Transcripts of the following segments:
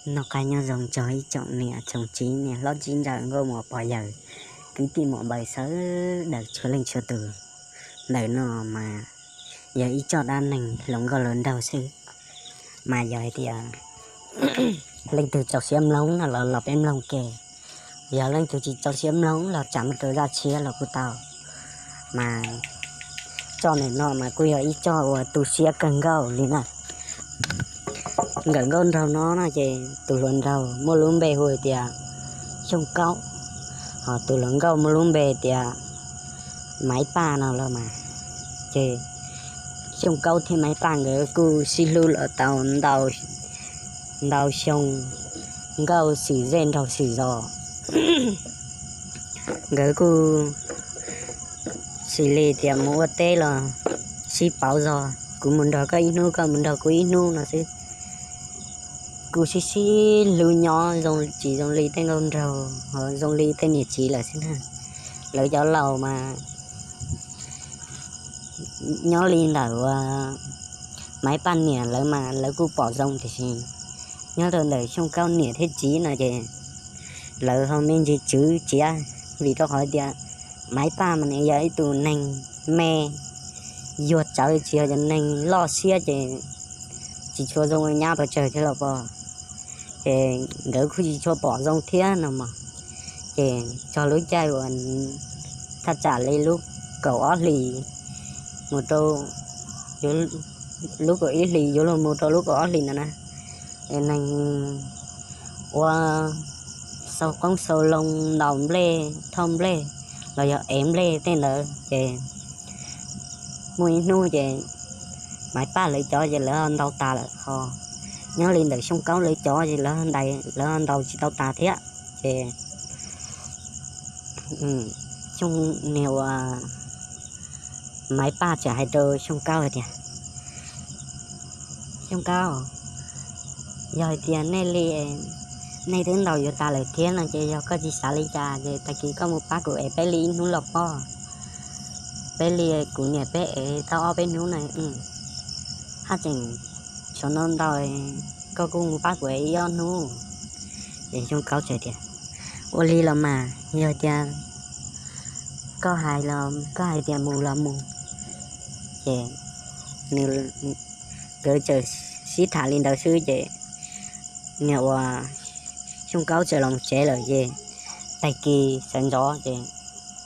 Noj qab nyob zoo txog ib tsoom niam tsoom txiv, niam hlob txiv ntxawm, nkauj muam pog yawm, kwv tij muam npawg sawv daws txhua leej txhua tus. Ntawm no mas yog ib txoj dab neeg hluas nkauj hluas nraug xwb, mas yog hais tias leej twg txaus siab mloog no los los peb mloog ke, yog leej twg tsis txaus siab mloog los tsam mus rau zaj tshiab los kuj tau. Mas txoj ntawm no mas kuj yog ib txoj uas tu siab kawg nkaus li na. Nkawm nkauj nraug no no ces tus hluas nraug muaj lub npe hu tias Xyooj Kaub, ho tus hluas nkauj muaj lub npe tias Maiv Paj no los mas. Ces Xyooj Kaub thiab Maiv Paj nkawd kuj sib hlub los tau ntau xyoo, nkauj xwm zej nraug xwm zos. Nkawd kuj xws li tias mus ua teb los sib pauv zog, kuv mus nrog koj ib hnub, koj mus nrog kuv ib hnub no xwb. Kuj sib sib hlub nyob zoo tsis zoo li tej nkauj nraug, zoo li tej niam txiv lawm xwb na. Lawv cov laus mas nyob li ntawm uas Maiv Paj niam lawv mas lawv kuj pom zoo tiam sis nyob rau ntawm Xyooj Kaub niam thiab txiv no ces lawv ho me ntsis tswv txiav, vim rau qhov tias Maiv Paj mas nws yog ib tug neeg me, yuag tsawv, tsis yog cov neeg loj siab ces tsis tshua zoo nyab pes tsawg thiab los pom. Ces nkawd kuj tsis tshua pom zoo thiab no mas. Ces txog lub caij uas thaj tsam li lub kaum ob hlis mus rau, lub kaum ib hlis yuav luag mus rau lub kaum ob hlis ntawd na, neeg ua xau qoob xau loo, ntaus nplej thauj nplej los yog ev nplej tej ntawd ces muaj ib hnub ces Maiv Paj lawv cov ces lawv ho ntaus tas lawm ho. Nyob li ntawm Xyooj Kaub lawv cov ces lawv ntaus tsis tau tas thiab. Ces Xyooj, niag uas Maiv Paj txawm hais rau Xyooj Kaub hais tias, Xyooj Kaub, yog hais tias nej li, nej twb ntaus yuav tas lawm thiab no ces yog koj tsis xav li cas ces tag kis koj mus pab kuv ev peb li ib hnub los pov. Peb li kuv niam peb ev tau ob peb hnub na. Haj tseem tshuav ntau ntau, koj kuj mus pab kuv ev ib ob hnub. Ces Xyooj Kaub txawm tias, Ua li los mas, yog tias koj hais los koj hais tias mus los mus. Ces nws, nkawd txawm sib tham li ntawd xwb ces niag uas Xyooj Kaub txawm los tsev lawm ces tag kis sawv ntxov ces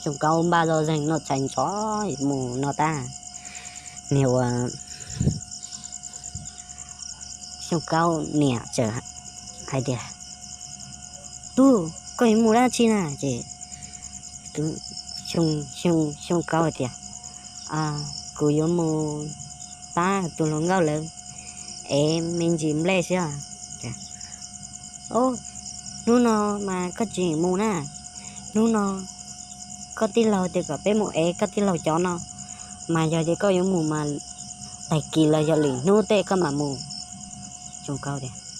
Xyooj Kaub npaj zoj zeeg noj tshais ntxov mus no tag, niag uas Xyooj Kaub niam txawm hais tias, Tub, koj yuav mus dab tsi na? Ces Xyooj Kaub hais tias, Kuv yuav mus pab tus hluas nkauj lawv ev me ntsis nplej xwb. Hnub no mas koj tsis mus na, hnub no koj tij laug tias kom peb mus ev koj tij laug cov no, mas yog tias koj yuav mus mas tag kis los yog lwm hnub tej koj mam mus.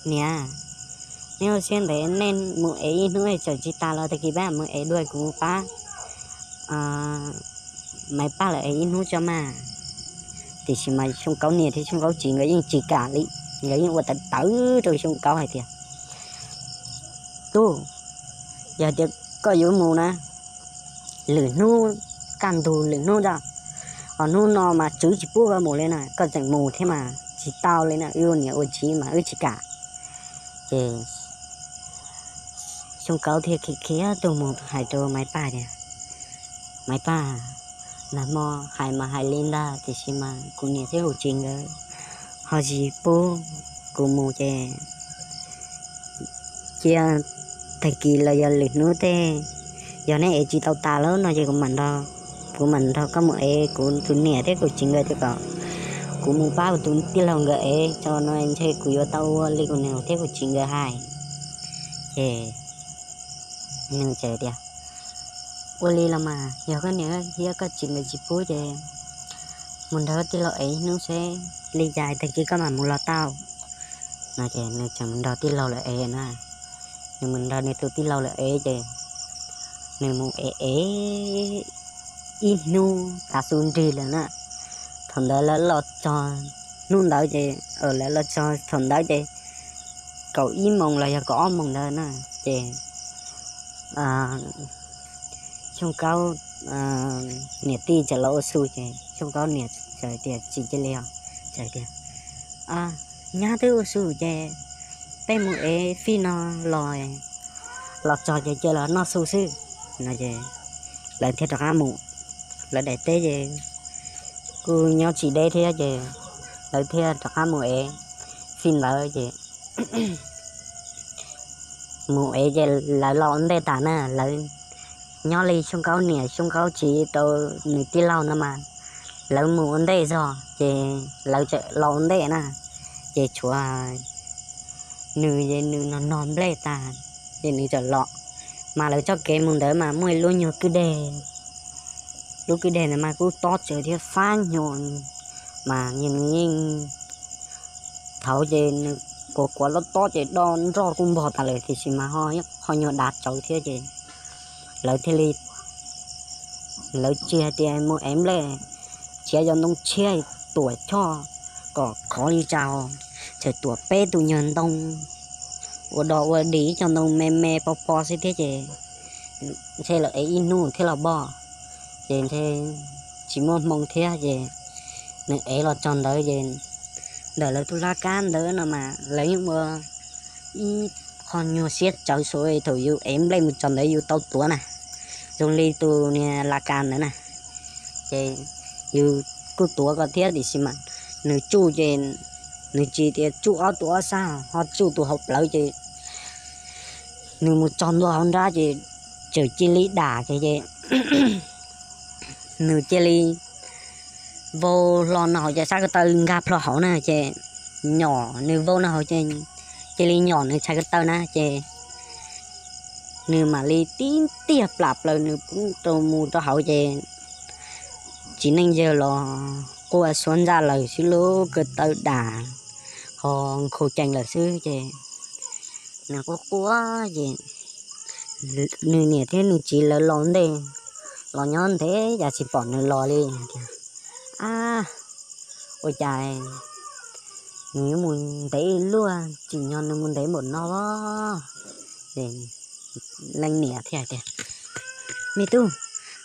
Niam, neb ua siab ntev, nej mus ev ib hnub txawm tsis tas los tag kis peb mus ev dua, kuv mus pab Maiv Paj lawv ev ib hnub tso mas. Tiam sis mas Xyooj Kaub niam thiab Xyooj Kaub txiv nkawd yeej tsis kam li, nkawd yeej ua tawv tawv rau Xyooj Kaub hais tias, Tub, yog tias koj yuav mus na, lwm hnub, kaj ntug lwm hnub ntag, ho hnub no mas tswv tsis pub koj mus li na, koj tseem mus thiab mas tsis tau li na, wb ua niam ua txiv mas wb tsis kam. Ces Xyooj Kaub thiaj khiav khiav tuaj mus hais rau Maiv Paj tias, Maiv Paj, nag hmo hais mas hais li ntag tiam sis mas kuv niam thiab kuv txiv nkawd ho tsis pub kuv mus ces cia tag kis los yog lwm hnub tej, yog neb ev tsis tau tas lawm no ces kuv mam nrog, kuv mam nrog koj mus ev kuv tus niam thiab kuv txiv nkawd tias kom kuv mus pab kuv tus tij laug nkawd ev tso no ntshe kuv yuav tau ua li kuv niam thiab kuv txiv nkawd hais. Ces nws txawm tias, Ua li los mas, yog koj niam thiab koj txiv nkawd tsis pub ces mus nrog tij laug ev ib hnub seb li cas tag kis koj mam mus los tau. No ces nws txawm mus nrog tij laug lawv ev na. Nws mus nrog nws tus tij laug lawv ev ces nws mus ev ev ib hnub tav su nrig lawm na. Thaum ntawd lawv los txog, hnub ntawd ces lawv los txog thaum ntawd ces kaum ib moos los yog kaum ob moos ntawd na, ces Xyooj Kaub niam tij txawm los ua su ces Xyooj Kaub niam txawm tias tsis cia li os, txawm tias nyab twb ua su ces peb mus ev fij no los, los txog ces cia los noj su xwb no ces lawv thiaj rov qab mus. Lawv daim teb ces kuj nyob tsis deb thiab ces lawv thiaj rov qab mus ev fij ntawd ces mus ev ces lawv los ua ntej tas na, lawv nyob li Xyooj Kaub niam Xyooj Kaub txiv rau nws tij laug no mas lawv mus ua ntej zog ces lawv txawm los ua ntej na, ces tshuav nws ces nws no nog nplej tas ces nws txawm los. Mas lawv txoj kev mus ntawd mas muaj ib lub nyuag kwj deg, lub kwj deg ntawd mas kuj tob tsawv thiab fab nyuag, mas nws yeej thaud ces nws kuav kuav tob tob ces doj nroj kuj npog tas lawm tiam sis mas ho nyuag dav tsawv thiab ces lawv thiaj li, lawv tsis hais tias mus ev nplej, txiav cov ntoo tshiab tuam choj kom khov li cas, txawm tuam peb tus nyuag ntoo ua dog ua dig ib co ntoo me me pos pos xwb thiab ces ntshe lawv ev ib hnub thiab los npog, ces ntshe tsis muaj hmoo thiab ces nws ev los txog ntawd ces ntawm lawv tus laj kab ntawd no mas lawv yeej ua ib qho nyuag siab tsawv sav thaum yus ev nplej mus txog ntawd yus tau tuav na, zoo li tus niag laj kab ntawd na, ces yus kuj tuav ko thiab tiam sis mas nws tsuj ces nws tsis tias tsuj ob tug ob sab, ho tsuj tus hauv plawv ces nws mus txog ntua hauv nrab ces txawm cia li dam ces nws cia li vau hlo no hauv ces sab ko taw nkag plho hauv na ces nyom nws vau no hauv ces cia li nyom nws txhais ko taw na ces nws mam li tib tiag plam plaws nws poob rau mus rau hauv ces txiv neej yawg los quaj suab ntsaj lawm xwb lub ko taw dam ho nkhaus cees lawm xwb ces nws quaj quaj ces nws niam thiab nws txiv lawv los ntej, los nyob ntev cas tsis pom nws los li tias, ab, ua cas nws yuav mus ntev luaj, tsim nyog nws mus ntev npaum no. Leej niam thiaj tias, me tub,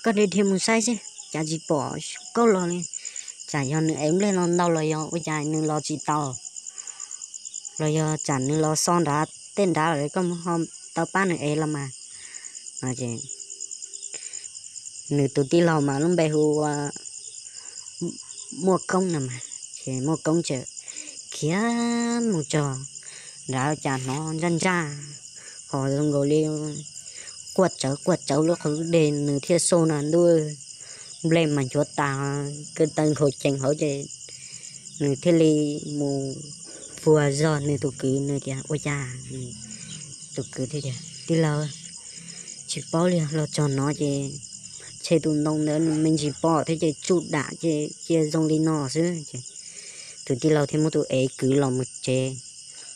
koj dhia dhia mus saib seb cas tsis pom Xyooj Kaub los li, tsam yog nws ev nplej no ntau los yog ua cas nws los tsis tau, los yog tsam nws los so nrad tej nrad lawm koj ho tau pab nws ev los mas. No ces nws tus tij laug mas lub npe hu ua Muaj Koob no mas, ces Muaj Koob txawm khiav mus txog nrad cas hnov ntsaj ntsaj, ho zoo nkaus li quaj tsawv quaj tsawv lub qhov deg nws thiaj xauj na ntuj, nplej mas nchuav tas, ko taw nkhaus cees hauv ces nws thiaj li mus vuag zog nws tus kwv, nws tias ua cas, tus kwv thiaj tias tij laug, tsis paub li, los txog no ces ntshe tus ntoo ntawd nws me ntsis pom thiab ces tsuj dam ces cia zoo li no xwb ces tus tij laug thiaj muab tus ev kwv los mus tsev.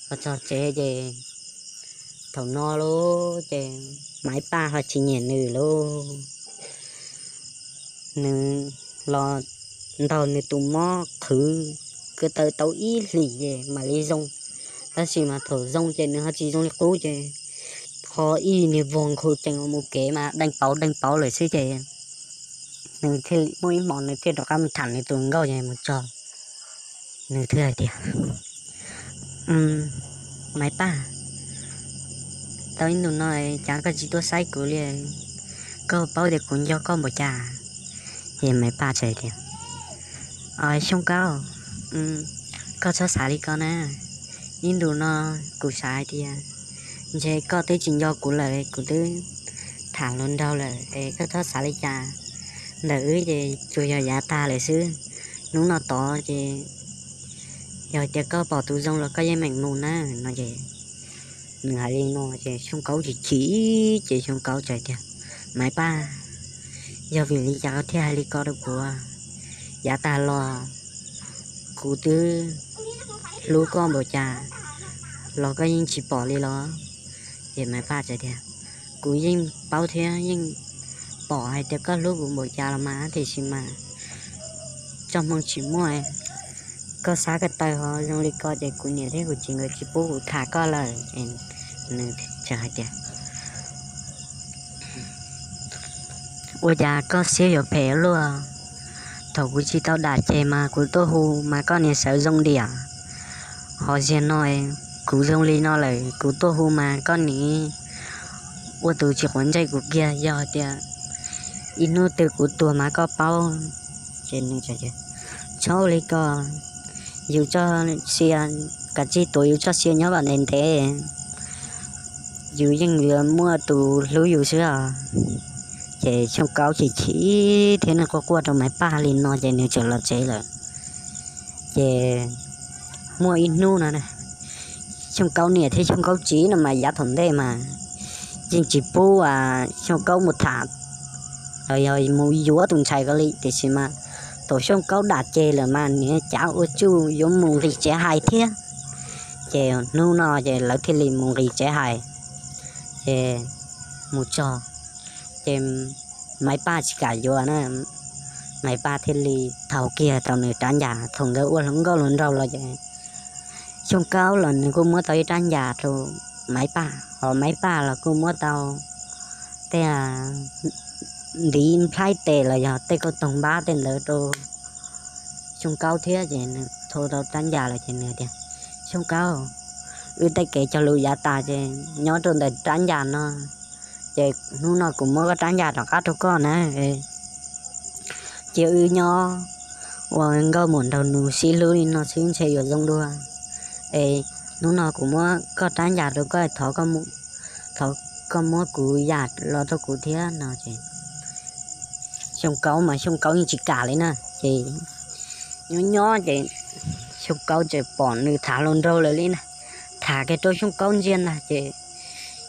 Los txog tsev ces thaum no lauj ces Maiv Paj ho tsis nyiam nws lauj. Nws los ntaus nws tus mob qhwv ko taw tau ib hlis ces mam li zoo, tab sis mas thaum zoo ces nws ho tsis zoo li qub ces ho ib niag vog nkhaus cees mus kev mas deej pauv deej pauv lawm xwb ces nws thiaj muaj ib hmos nws thiaj rov qab mus tham nws tus nkauj ces mus txog nws thiaj hais tias, Maiv Paj, tau ib ntus no cas koj tsis tuaj saib kuv li, koj paub tias kuv nco koj npaum cas? Ces Maiv Paj txawm tias, Xyooj Kaub, koj txhob xav li ko na. Ib ntus no kuv xav hais tias ntshe koj twb tsis nco kuv lawm, kuv twb tham hluas nraug lawm es koj txhob xav li cas. Ntawm wb ces tsuas yog yav tag lawm xwb, hnub no tod ces yog tias koj pom tus zoo los koj yeej meem mus na. No ces nws hais li no ces Xyooj Kaub chim chim ces Xyooj Kaub txawm tias, Maiv Paj, yog vim li cas koj thiaj hais li ko rau kuv? Yav tag los kuv twb hlub koj npaum cas los koj yeej tsis pom li los? Ces Maiv Paj txawm tias, Kuv yeej paub thiab yeej pom hais tias koj hlub kuv npaum cas los mas, tiam sis mas txoj hmoo tsis muaj, Koj xav ko taw ho zoo li ko ces kuv niam thiab kuv txiv nkawd tsis pub kuv tham koj lawm. Nws txawm hais tias, ua cas koj siab yuav phem luaj? Thaum kuv tsis tau dam ces mas kuv tuaj hu mas koj niam sawv zoo diam. Ho zaum no kuv zoo li no lawm kuv tuaj hu mas koj niam ua tus tsis quav ntsej kuv kiag, yog tias ib hnub twg kuv tuag mas koj paub. Ces nws txawm tias, txhob ua li ko, yus txoj sia, kav tsij tuav yus txoj sia nyob kom ntev ntev, yus yeej yuav muaj tus hlub yus xwb os. Ces Xyooj Kaub chim chim thiab nws quaj quaj rau Maiv Paj li no ces nws txawm los tsev lawm. Ces muaj ib hnub no, Xyooj Kaub niam thiab Xyooj Kaub txiv no mas yav thaum ntej mas yeej tsis pub Xyooj Kaub mus tham los yog mus yuav tus ntxhais ko li, tiam sis mas thaum Xyooj Kaub dam ces lawm mas nws cav ua tsuj yuav mus nqis tsev hais thiab. Ces hnub no ces lawv thiaj li mus nqis tsev hais. Ces mus txog ces Maiv Paj tsis kam yuav na, Maiv Paj thiaj li thau kiag tau nws rab ncas. Thaum nkawd ua hluas nkauj hluas nraug los ces Xyooj Kaub los nws kuj muab tau ib rab ncas rau Maiv Paj, ho Maiv Paj los kuj muab tau tej ntiv nplhaib tes los yog tej kauj toog npab tej ntawd rau Xyooj Kaub thiab. Ces nws thau tau rab ncas lawm ces nws tias, Xyooj Kaub, wb tej kev cog lus yav tas ces nyob rau ntawm rab ncas no, ces hnub no kuv muab koj rab ncas rov qab rau koj na. Cia wb nyob ua nkauj muam nraug nus sib hlub li no xwb ntshe yuav zoo dua. Es hnub no kuv muab koj rab ncas rau koj, thov koj muab kuv yam los rau kuv thiab no ces Xyooj Kaub mas Xyooj Kaub yeej tsis kam li na. Ces nyob nyob ces Xyooj Kaub txawm pom nws tham hluas nraug lawm li na, tham kiag rau Xyooj Kaub ntsia ntag ces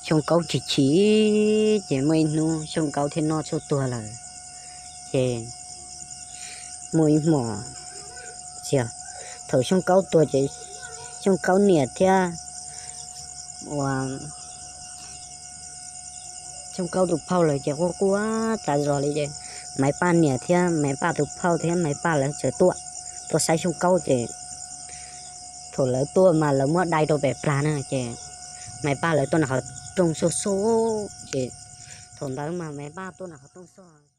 Xyooj Kaub chim chim. Ces muaj ib hnub Xyooj Kaub thiaj noj tshuaj tuag lawm. Ces muaj ib hmos, thaum Xyooj Kaub tuag ces Xyooj Kaub niam thiab ua Xyooj Kaub tus phauj lawv ces quaj quaj tas zog li ces Maiv Paj niam thiab Maiv Paj tus phauj thiab Maiv Paj lawv txawm tuaj, tuaj saib Xyooj Kaub ces thaum lawv tuaj mas lawv muab dai rau pem plag na ces Maiv Paj lawv tuaj nram qhov rooj xoj xoj ces thaum ntawd mas Maiv Paj tuaj nram qhov rooj xoj